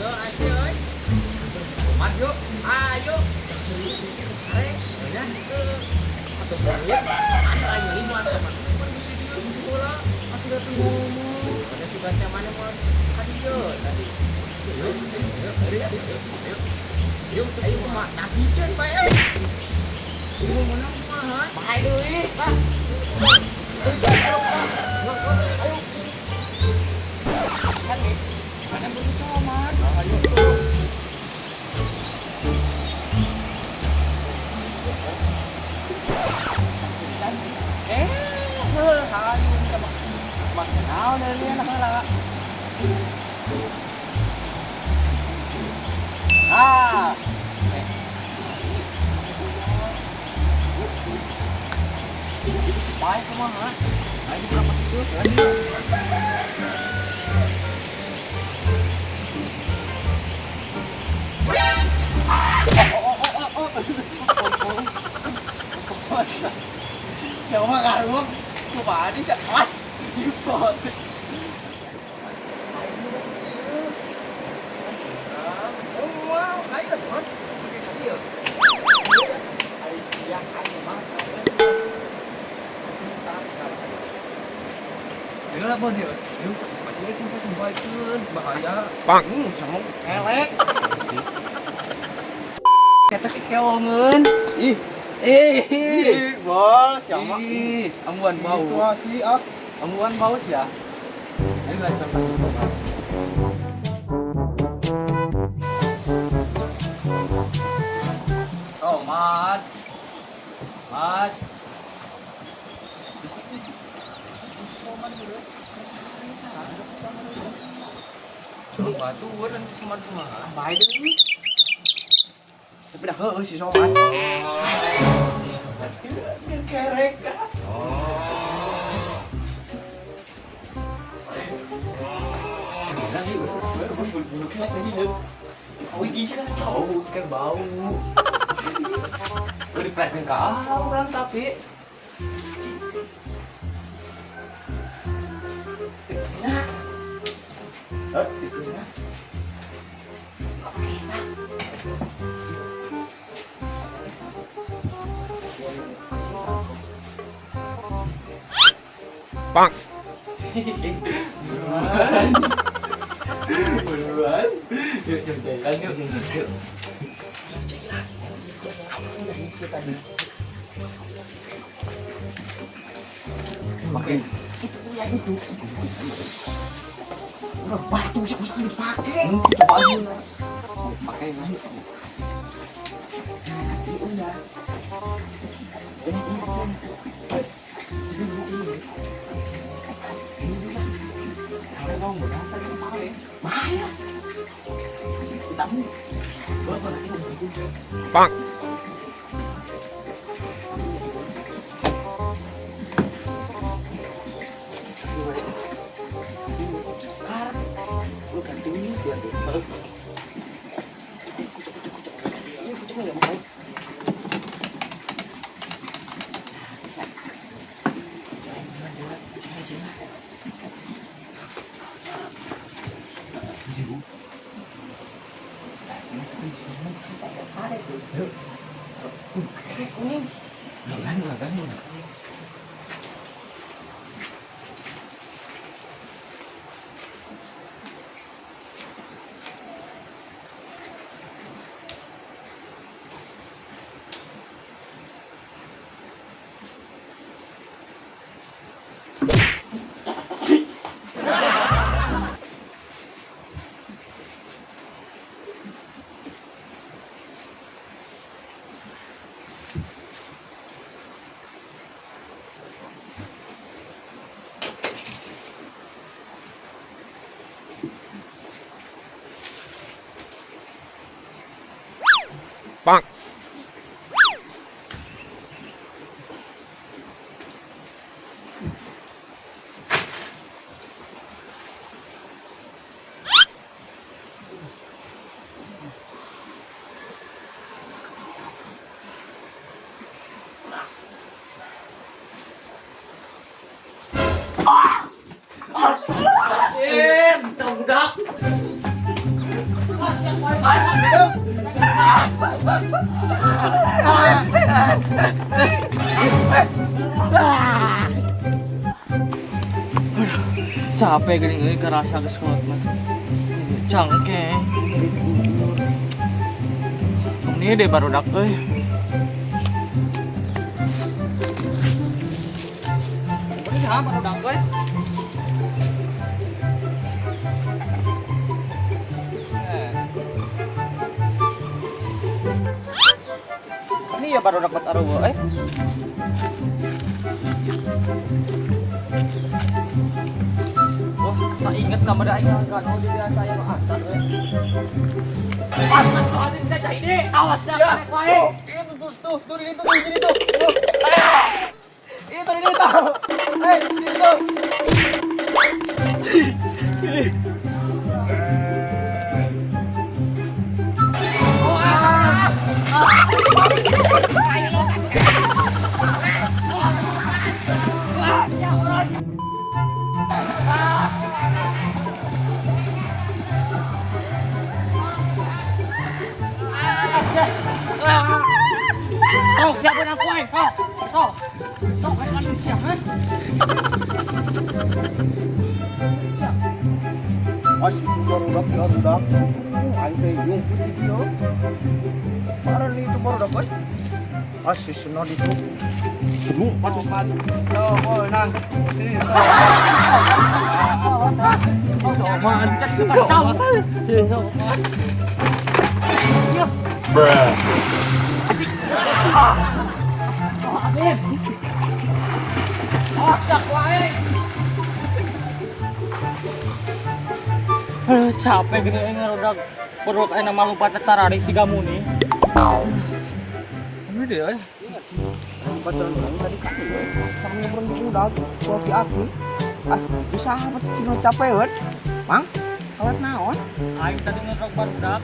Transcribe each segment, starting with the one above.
Yo, ayo, euy. Kumat yuk. Ayo. Sare, ya. Atau duit. Ada aing meuli moal teman. Pan geus di dieu bola. Atuh dateng ngomong. Ada sugan teh mana moal ka dieu tadi. Ayo, ayo, ayo, ayo, ayo. Ayo, ayo mah nagikeun bae. Ieu mau menang kumaha? Bae deui. Bah. Ayo. Kan nih, mana beli soman? Ayo. Eh, heuh, hayu sama mah naon deui anak heula. Ah. Eh. Bae kumaha? Ayo berapa itu? Oh, oh, oh, oh, oh. Oh. Siapa karung? Coba di awas. Wow, ayo son. Ayo. Ayo ya, ayo mah. Dia lah dia. Dia sampai sampai sampai bahaya. Bang, sama kelek. Kata kekeongeun. Ih, Eh, ih, bos, siapa? Ih, ambuan bau. Itu sih ah. Ambuan bau sih ya. Ayo lah sampai coba. Oh, Mat. Mat. Batu nanti semua kumaha. Bae deui. Tapi dah heueuh si Soman. Kerek. Bau, kayak bau. Lu dipresin ke orang tapi. Eh, itu ya. Bang. Buruan. Buruan. Yuk, jom jalan yuk. Yuk. Pakai itu ya itu. Udah batu bisa bisa dipakai. Coba aja. Pakai ya. Udah. Ini ini. Kalau mau berasa kita pakai. Bahaya. Kita mu. Bang. Lu ganti dia tuh. Ini kucing nggak mau. Kuning. Lah kan. Bang. Eh, budak. Capek gini euy kerasa geus kuat mah. Cangke. Ini deh barudak euy. Ini ha barudak euy. Ini ya barudak bat arugo euy. Wah, saya inget kamar aing kan oh jadi saya mah asal euy. Awas ya, Ya, itu tuh tuh tuh di itu tuh di itu. Tuh. Itu di itu. Hei, di itu. Sok, siapa nak kuai? Sok, sok, sok, kayak anu siap, eh? Asik barudak barudak. Aing teh jungkut di dieu. Parah nih itu barudak euy. Asik senod itu. Lompat lompat. Yo, nang. Bruh. Aduh, capek gini ngarudak perut aing mah lompat tarari si gamu nih. Ini dia euy. Pacaran orang tadi kan ya. Sama ngobrol di udah kopi aki. Ah, bisa apa cina capek euy. Mang, kalat naon? Aing tadi ngarudak barudak.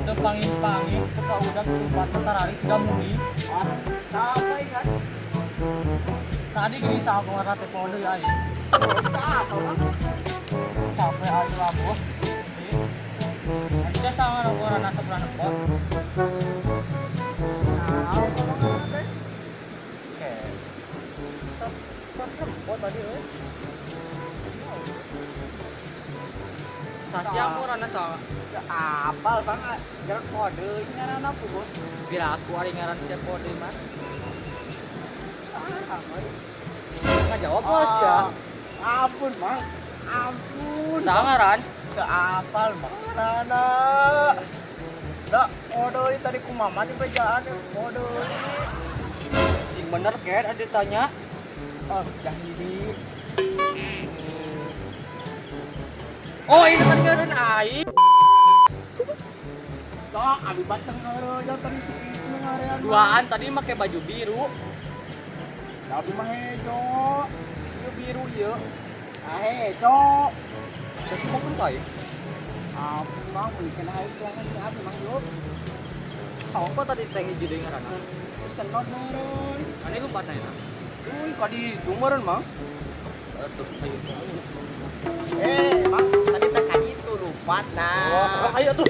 Teu panging-panging teu ka udak lompat tarari si gamu nih. Ah, capek kan? Tadi gini sama pengarah teh kode ya aing. Apa, Mang? Capek aing labuh. Saya sama orang nasa bulan pot. Oke. Pot tadi euy. Tasya aku rana sama. Apal bang, jalan kode ngaran apa bos? Bila aku ari ngaran siap kode mah. Nggak jawab bos ya. Ampun mang, ampun. Sangaran. Apal mang nana. Dah kode tadi ku mama di bejaan kode. Sing bener ket ada tanya. Oh, Jahidi. Oh, ini tadi ngaran aing. Tok, abi batang ngareja tadi si itu ngarean. Duaan tadi make baju biru. Abi mah hejo. Ieu biru ieu. Ah hejo. Terus mau pun koi. Ampun mang, belikan aing jangan si abi mang yuk. Apa tadi teh hiji deui ngaranna? Senot meureun. Ane lupa tanya. Uy, kadi itu meureun mang. Aduh, ayo. Mang, tadi teh kadi itu lupa nah. Oh, ayo tuh.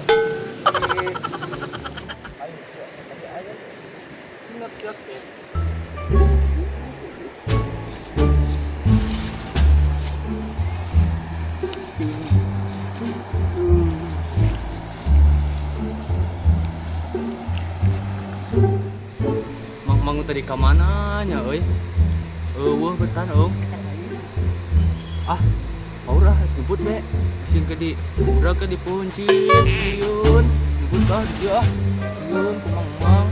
Ayo, tadi ayo. Ingat siap. Mang mangu tadi ka mana nya euy? Eueuh betan euy. Ah, udah jemput be. Sing ke di udah ke di puncit, sieun. Jemput ah dia ah. Sieun ku Mang Mang.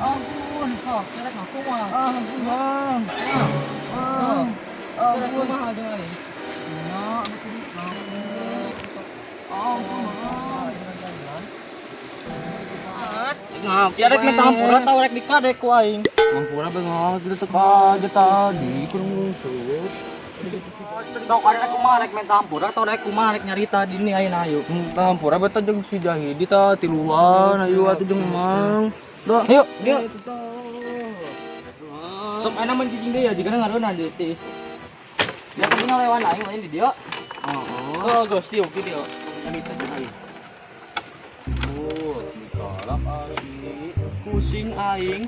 Ampun, kok selek aku mah. Ampun, Bang. Ampun. Kumaha deui? Nya, anu kudu Ya rek minta hampura tau rek dikadek ku aing. Hampura bengong kita teka aja tadi kurang ngusut. Sok ada rek kumaha rek minta hampura tau rek kumaha rek nyarita dini ayeuna ayo. Minta hampura beta jeung si Jahidi ta tiluan ayo atuh jeung Mang. Dah. Ayo, dia. Sok ayeuna mun cicing deui ya jigana ngareunah deui teh. Ya tapi ngalewan aing lain di dieu. Heeh. Oh, geus dieu ki dieu. Nyarita jeung aing. Oh, dikalap aing. Pusing aing.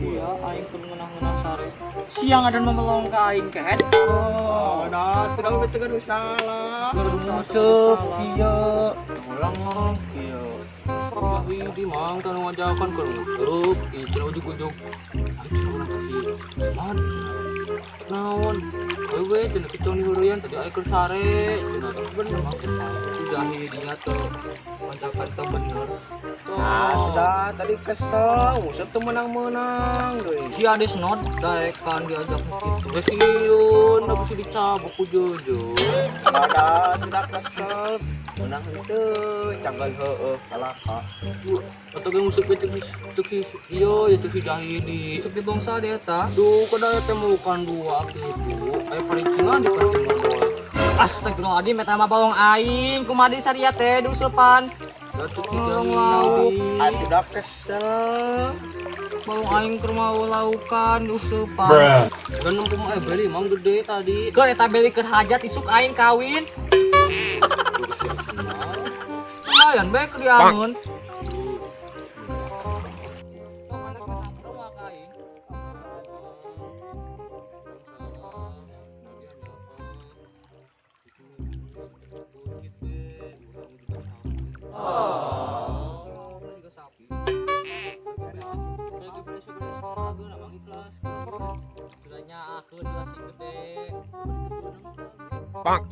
Iya, aing pun ngeunah-ngeunah sare. Siang ada memelong ka aing kehed. Oh, dah tidak beta gaduh salah. Nguseup kieu. Ulang mah kieu. Jahidi Mang tanu ngajakan keur nguseup, ieu cenah ujug-ujug. Aing cenah urang kasih man. Naon? Ayo we cenah kitu diheureuyan tadi aing keur sare. Cenah teh bener Mang keur sare. Si Jahidinya tuh ngajakan teh bener. Ah, sudah tadi kesel, nguseup teu menang-menang deui. Si Ades not daekan diajak gitu. Geus sieun, da bisi dicabok ku Jojo. Ada sudah kesel, menang henteu, canggal heueuh kalaka. Atau ge nguseup teh teu ieu ya teu si Jahidi. Isuk di bangsa dia ta. Duh, kada teh mulukan dua kitu. Aya parincingan di parincingan. Astagfirullahaladzim, eta mah balong aing. Kumaha di saria teh diusupan. Datuk si Balong lauk. Jahidi. Ah, sudah kesel. Balong aing keur mau laukan diusupan. Dan nempo mah beli mang gede tadi. Keur eta beli keur hajat isuk aing kawin. Lumayan bae keur diangeun. Bonk.